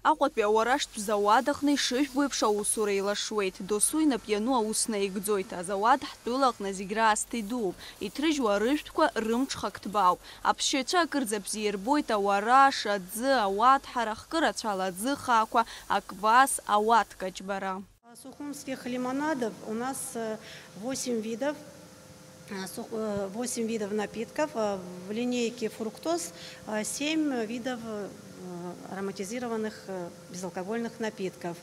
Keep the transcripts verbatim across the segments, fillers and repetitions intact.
Аҟәатәи ауараштә зауад аҟны ишыжәбо еиԥш аусура еилашуеит. Досу инап иану аус наигӡоит. Азауад ҳтәыла аҟны зегь раасҭа идууп. Иҭрыжьуа арыжәтәқәа рымҽхак ҭбаауп. Аԥсшьаҩцәа акырӡа бзиа ирбоит ауараш, аӡы, ауаҭҳара, хкы рацәала аӡы хаақәа, аквас, ауатка џьбара. Сухумских лимонадов у нас, э, восемь видов, э, сух-, э, восемь видов напитков, э, в линейке фруктоз, э, семь видов, э, ароматизированных, э, безалкогольных напитков.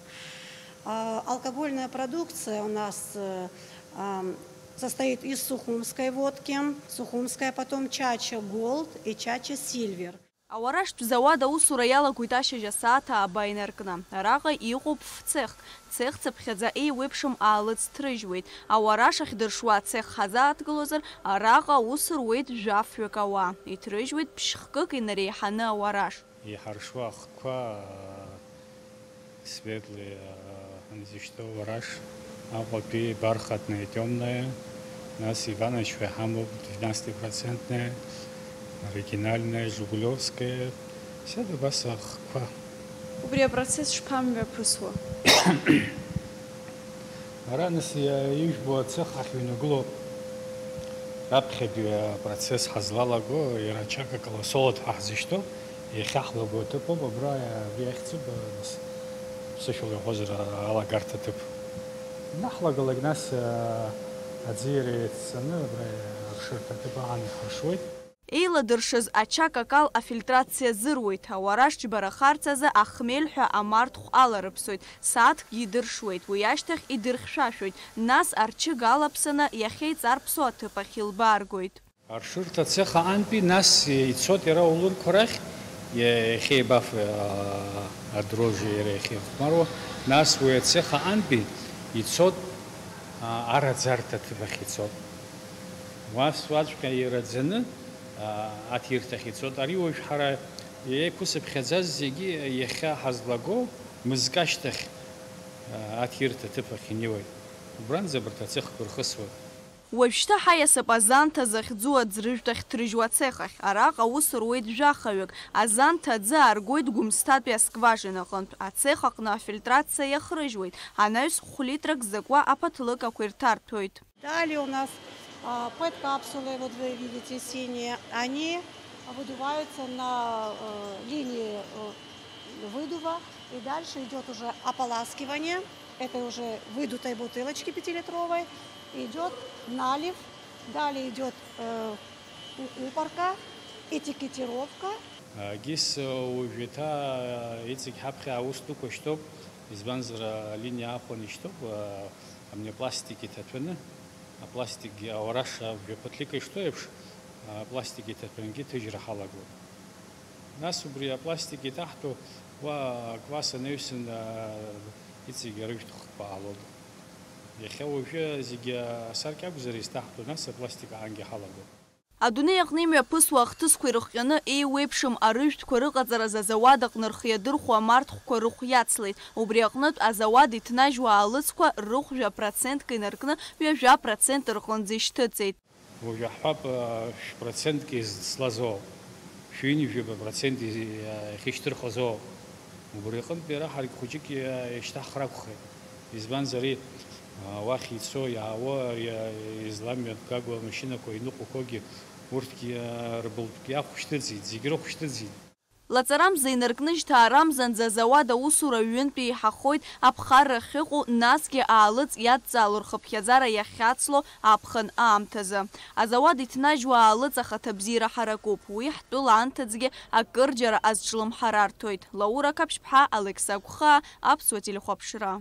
А, алкогольная продукция у нас, э, ам, состоит из сухумской водки, сухумская, потом чача Голд и чача Сильвер. Ауараштә зауад аусура иалагоит ашьыжь асааҭ ааба инаркны. Араҟа иҟоуп фцехк. Цех цыԥхьаӡа еиуеиԥшым аалыҵ ҭрыжьуеит. Ауараш ахьдыршуа ацех ҳазааҭгылозар, араҟа аус руеит жәафҩык ауаа. Иҭрыжьуеит ԥшь-хкык инареиҳаны ауараш. Иҳаршуа ахқәа, аа, светлые, аа, изышьҭоу ауараш, Аҟәатәи бархатная, тёмная, нас Иванычҳәа иҳамоуп, двенадцатипроцентная, оригинальная, жигулевская, сиаҭ убас ахқәа. Убри апроцесс шԥамҩаԥысуа? Ара нас иа-, ижәбо ацех ҳахьыҩнагылоу раԥхьатәи апроцесс ҳазлалаго, иара ачакакала асолод ҳәа ҳзышьҭоу, иахьа ҳлаго аҭыԥ ауп, абра, абри ахьӡуп, нас, ԥсышәала иҳәозар, алагарҭа ҭыԥ. Ианаҳлагалак, нас, а, аӡиара еиццаны, абра аршырҭа аҭыԥ аан иҳаршуеит. Еиладыршаз ача какал афильтрациа зыруеит, ауараш џьбарахарц азы ахмель ҳәа амарҭхә аларыԥсоит, сааҭкгьы идыршуеит, уи ашьҭахь идырхьшәашәоит, нас арчыг алаԥсаны иахьеиҵарԥсо аҭыԥ ахь илбааргоит. Аршырҭа ацех аҟантәи нас ицоит иара аулырқәа рахь, иахьа ибаф, а, адрожжи иара иахьихәмаруа, нас уи ацех аҟантәи ицоит, а, араӡарҭа аҭыԥ ахь ицоит. Уас уаҵәҟьа ираӡаны, а, аҭирҭахь ицоит. Ари уажә ҳара еиқәсыԥхьаӡаз зегьы иахьа ҳазлаго мызкы ашьҭахь, а, аҭирҭа аҭыԥ ахь инеиуеит. Убранӡа абарҭ ацехқәа рхысуеит. Уажәшьҭа ҳаиасып азанҭа захьӡу аӡрыжәтә ахьҭрыжьуа ацех ахь. Араҟа аус руеит жәахаҩык. Азанҭа аӡы ааргоит Гәымсҭатәи аскважина аҟынтә. Ацех аҟны афильтрациа иахрыжьуеит. Анаҩс хә-литрак закәа аԥаҭлыкақәа ирҭарҭәоит. Далее у нас, а, пэт-капсулы, вот вы видите, синие, они выдуваются на, э, линии, э, выдува, и дальше идёт уже ополаскивание этой уже выдутой бутылочки пятилитровой, идёт налив, далее идёт, э, у-, уборка, этикетировка. Гис уажәы еиҭа иҵегь ҳаԥхьа аус дукәашьҭоуп, избанзар, алиниа аахәаны ишьҭоуп, амни апластик иҭаҭәаны, апластикгьы ауараш абжа ԥыҭлика ишҭоу еиԥш, апластик иҭаҭәангьы ҭыжьра ҳалагоит. Нас убри апластик иҭаҳтәу уа аквас анаҩсан, иҵегь арыжәтә хкқәа аалоуп. Иахьа уажәы зегьы асаркьа акәзар изҭаҳтәу, нас апластик аангьы ҳалагоит. Адунеи аҟны имҩаԥысуа ахҭысқәа ирыхҟьаны еиуеиԥшым арыжәтәқәа рыҟаҵаразы азауад аҟны рхы иадырхәо амарҭхәқәа рыхә иацлеит. Убри аҟнытә азауад иҭнажьуа аалыҵқәа рыхә жәа процентк инаркны ҩажәа процент рҟынӡа ишьҭыҵит. Уажәы ҳҳәап, шә-процентк изцлазоу, шәҩынҩажәаба процент из-, иахьышьҭырхызоу. Убри аҟынтә иара ҳаргь хәыҷык иа-, ишьҭаҳхыр акәхеит. Избанзар, ари, а, уахь ицо, иаауа, ари, а, изламҩатәгагоу амашьынақәа иныҟәақәоугьы, урҭгьы, а, рбылтәгьы ахә шьҭыҵит, зегь рыхә шьҭыҵит. Лаҵарамза инаркны жьҭаарамзанӡа азауад аусура ҩынтә еиҳахоит аԥхарра ахьыҟоу, насгьы аалыҵ иадҵаало рхыԥхьаӡара иахьацло аԥхын аамҭазы. Азауад иҭнажьуа аалыҵ ахаҭа бзиара ҳаракуп, уи ҳтәыла анҭыҵгьы акырџьара азҿлымҳара арҭоит. Лаура Қаԥшьԥҳа, Алекса Гәхаа, Аԥсуа телехәаԥшра.